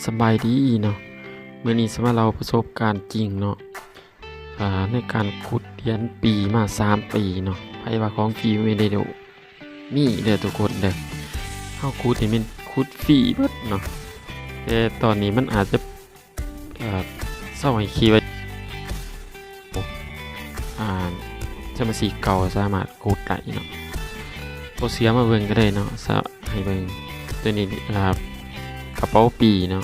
ສະບາຍດີເນາະ ມື້ນີ້ຊິມາເລົ່າປະສົບການຈິງເນາະ ອາ ໃນການຂຸດຫຼຽນປີ້ມາສາມປີເນາະ. ໃຜວ່າຂອງຟຣີບໍ່ໄດ້ໂດ ມີເດີທຸກຄົນເດີ. ເຮົາຂຸດນີ້ແມ່ນຂຸດຟຣີເບິດເນາະ ແຕ່ຕອນນີ້ມັນອາດຈະ ເອີ ເຊົາໃຫ້ຄີໄວ້ ອາ ສະມາຊິກເກົ່າສາມາດຂຸດໄດ້ເນາະ. ບໍ່ເຊື່ອມາເບິ່ງກໍໄດ້ເນາະ ສະ ໃຫ້ເບິ່ງ ໂຕນີ້ ອາ ກະເປົາປີ້ເນາະ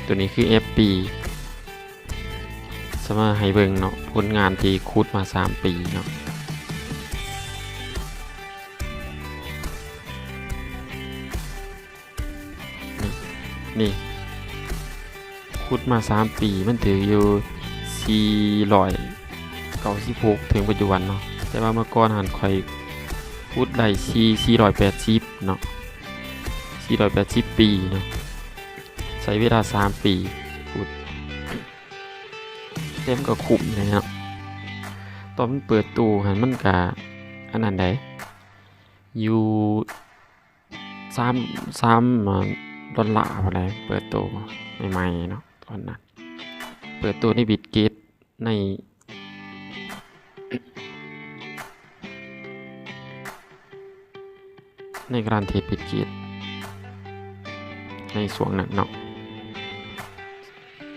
ໂຕນີ້ຄືແອັບປີ້. ສະມາໃຫ້ເບິ່ງເນາະ ຜົນງານທີ່ຂຸດມາສາມປີເນາະ. ນີ້ ຂຸດມາສາມປີ ມັນຖືກຢູ່ສີ່ຮ້ອຍເກົ້າສິບຫົກ ເຖິງປັດຈຸບັນເນາະ. ແຕ່ວ່າເມື່ອກ່ອນຫັ້ນຂ້ອຍຂຸດໄດ້ສີ່ ສີ່ຮ້ອຍແປດສິບເນາະ ສີ່ຮ້ອຍແປດສິບປີເນາະ ໃຊ້ເວລາສາມປີຂຸດ ແຕ່ມັນກໍຄຸ້ມເດເນາະ. ຕອນມັນເປີດໂຕຫັ້ນມັນກະອັນນັ້ນໃດ ຢູ່ ສາມ ສາມ ອາ ດອນລາພຸ້ນແຫຼະ ເປີດໂຕໃໝ່ໆເນາະ. ຕອນນັ້ນເປີດໂຕໃນບິດເກດ ໃນ ໃນການເທຣດບິດເກດ ໃນຊ່ວງນັ້ນເນາະ.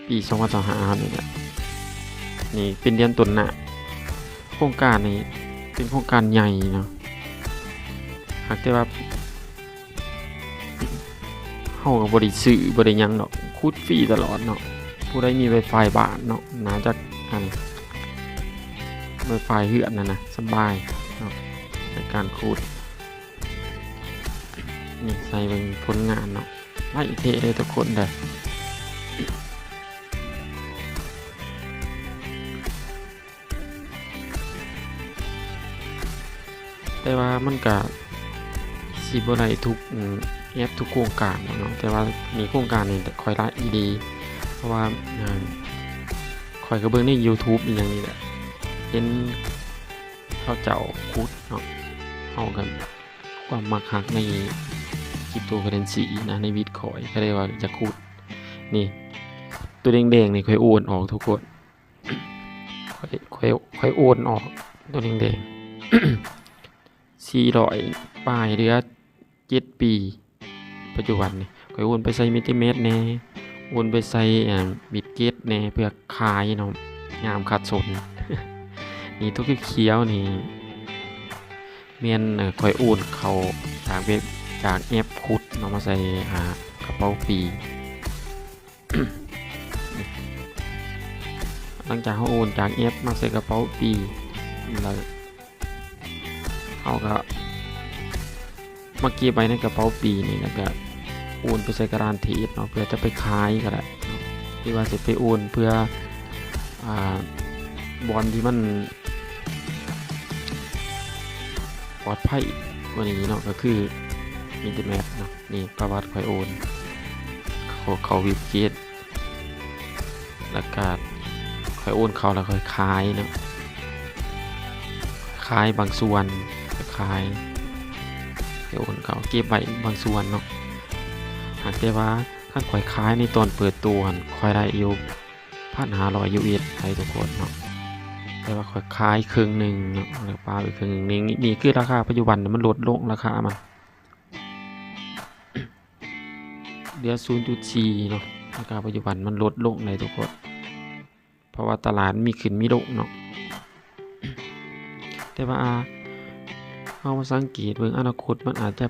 ປີສອງພັນຊາວຫ້ານີ້ແຫຼະ ນີ້ເປັນເດືອນຕົ້ນນະ. ໂຄງການນີ້ເປັນໂຄງການໃຫຍ່ເນາະ ຫາກແຕ່ວ່າເຮົາກໍບໍ່ໄດ້ຊື້ ບໍ່ໄດ້ຫຍັງດອກ ຂຸດຟຣີຕະຫຼອດເນາະ. ຜູ້ໃດມີໄວຟາຍບ້ານເນາະ ໜ້າຈະ ອັນ ໄວຟາຍເຮືອນຫັ້ນນະ ສະບາຍເນາະ ໃນການຂຸດ. ນີ້ໃສ່ເບິ່ງຜົນງານເນາະ ໄວແທ້ເດີທຸກຄົນເດີ. ແຕ່ວ່າມັນກະຊິບໍ່ໄດ້ທຸກ ອາ ແອັບທຸກໂຄງການດອກເນາະ ແຕ່ວ່າມີໂຄງການນີ້ຂ້ອຍລະອີ່ດີ ເພາະວ່າ ອາ ຂ້ອຍກໍເບິ່ງໃນຢູທູບອີ່ຫຍັງນີ້ແຫຼະ ເຫັນເຂົາເຈົ້າຂຸດເນາະ ເຮົາກໍ ຄວາມມັກຮັກໃນຄຣິບໂຕເຄີເຣນຊີນະ ໃນບິດຄອຍ ກໍເລີຍວ່າຢາກຂຸດ. ນີ້ ໂຕແດງໆນີ້ຂ້ອຍໂອນອອກທຸກຄົນ ຂ້ອຍ ຂ້ອຍ ຂ້ອຍໂອນອອກ ໂຕແດງໆ ສີ່ຮ້ອຍປາຍ ເຫຼືອເຈັດປີ. ປັດຈຸບັນນີ້ ຂ້ອຍໂອນໄປໃສ່ເມເທແມັດແດ່ ໂອນໄປໃສ່ ອາ ບິດເກດແດ່ ເພື່ອຂາຍເນາະ ຍາມຂາດສົນ. ນີ້ ຕົວຂຽວໆນີ້ ແມ່ນ ເອີ ຂ້ອຍໂອນເຂົ້າຈາກເວັບ ຈາກແອັບຂຸດເນາະ ມາໃສ່ ອາ ກະເປົາປີ້. ຫຼັງຈາກເຮົາໂອນຈາກແອັບມາໃສ່ກະເປົາປີ້ແລ້ວ ເຮົາກໍມາເກັບໄວ້ໃນກະເປົາປີ້ນີ້ ແລ້ວກໍໂອນໄປໃສ່ກະດານເທຣດເນາະ ເພື່ອຈະໄປຂາຍກໍໄດ້ເນາະ ຫຼືວ່າຊິໄປໂອນເພື່ອ ອ່າ ບ່ອນທີ່ມັນປອດໄພກວ່ານີ້ເນາະ ກໍຄືເມເທແມັດເນາະ. ນີ້ປະຫວັດຂ້ອຍໂອນ ເຂົ້າ ເຂົ້າເວັບເກດ ແລ້ວກະຂ້ອຍໂອນເຂົ້າ ແລ້ວຂ້ອຍຂາຍເນາະ ຂາຍບາງສ່ວນ ຂາຍ ຂ້ອຍໂອນເຂົ້າ ເກັບໄວ້ບາງສ່ວນເນາະ. ຫາກແຕ່ວ່າຄັນຂ້ອຍຂາຍໃນຕອນເປີດໂຕຫັ້ນ ຂ້ອຍໄດ້ຢູ່ພັນຫ້າຮ້ອຍຢູເອັສໄດ໋ທຸກຄົນເນາະ ແຕ່ວ່າຂ້ອຍຂາຍເຄິ່ງໜຶ່ງເນາະ ແລ້ວປະໄວ້ເຄິ່ງໜຶ່ງ. ນີ້ ນີ້ຄືລາຄາປັດຈຸບັນ ມັນລົດລົງ ລາຄາມັນ ເຫຼືອສູນຈຸດສີ່ເນາະ ລາຄາປັດຈຸບັນມັນລົດລົງໄດ໋ທຸກຄົນ ເພາະວ່າຕະຫຼາດມີຂຶ້ນມີລົງເນາະ. ແຕ່ວ່າ ເຮົາມາສັງເກດເບິ່ງອະນາຄົດ ມັນອາດຈະ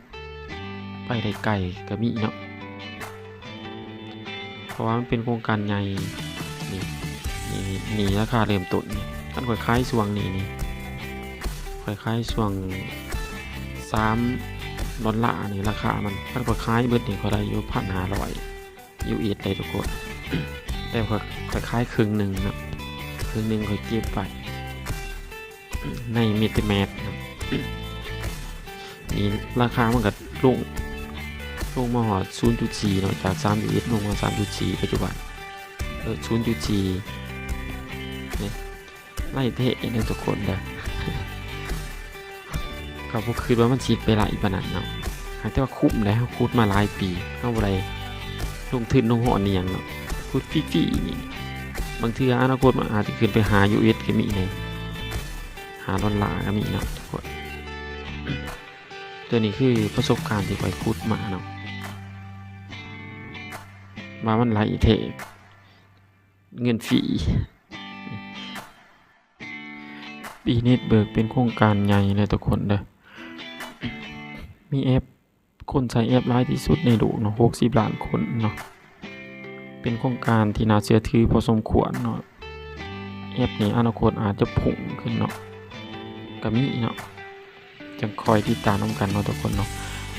ໄປໄດ້ໄກກໍມີເນາະ ເພາະວ່າມັນເປັນໂຄງການໃຫຍ່. ນີ້ ນີ້ ນີ້ລາຄາເລີ່ມຕົ້ນນີ້ ຄັນຂ້ອຍຂາຍຊ່ວງນີ້ນີ້ ຂ້ອຍຂາຍຊ່ວງສາມດອນລານີ້ ລາຄາມັນ ຄັນຂ້ອຍຂາຍເບິດນີ້ ຂ້ອຍໄດ້ຢູ່ພັນຫ້າຮ້ອຍຢູເອັສໄດ໋ທຸກຄົນ ແຕ່ຂ້ອຍ ຂ້ອຍຂາຍເຄິ່ງໜຶ່ງເນາະ ເຄິ່ງໜຶ່ງຂ້ອຍເກັບໄວ້ໃນເມເທແມັດເນາະ. ນີ້ລາຄາມັນກໍລົງ ລົງມາຮອດສູນຈຸດສີ່ເນາະ ຈາກສາມຢູເອັສລົງມາສາມຈຸດສີ່ ປັດຈຸບັນ ເອີ ສູນຈຸດສີ່ ນີ້ ໄລ່ເທະເດີທຸກຄົນເດີ. ກໍບໍ່ຄິດວ່າມັນຊິໄປໄລ່ປານນັ້ນເນາະ ຫາກແຕ່ວ່າຄຸ້ມໄດ໋ ເຮົາຂຸດມາຫຼາຍປີ ເຮົາບໍ່ໄດ້ ລົງທຶນລົງຮອນອີ່ຫຍັງເນາະ ຂຸດຟຣີໆນີ້ ບາງເທື່ອອະນາຄົດມັນອາດຈະຂຶ້ນໄປຫາຢູເອັສກໍມີເດ້ ຫາດອນລາກໍມີເນາະທຸກຄົນ. ຕົວນີ້ຄືປະສົບການທີ່ຂ້ອຍຂຸດມາເນາະ ວ່າມັນໄຫຼແທ້ ເງິນຟຣີ. ບີເນັດເບີກເປັນໂຄງການໃຫຍ່ເດີທຸກຄົນເດີ ມີແອັບ ຄົນໃຊ້ແອັບຫຼາຍທີ່ສຸດໃນໂລກເນາະ ຫົກສິບລ້ານຄົນເນາະ ເປັນໂຄງການທີ່ໜ້າເຊື່ອຖືພໍສົມຄວນເນາະ. ແອັບນີ້ອະນາຄົດອາດຈະພຸ່ງຂຶ້ນເນາະ ກໍມີເນາະ ຈັ່ງຄອຍຕິດຕາມນຳກັນເນາະທຸກຄົນເນາະ.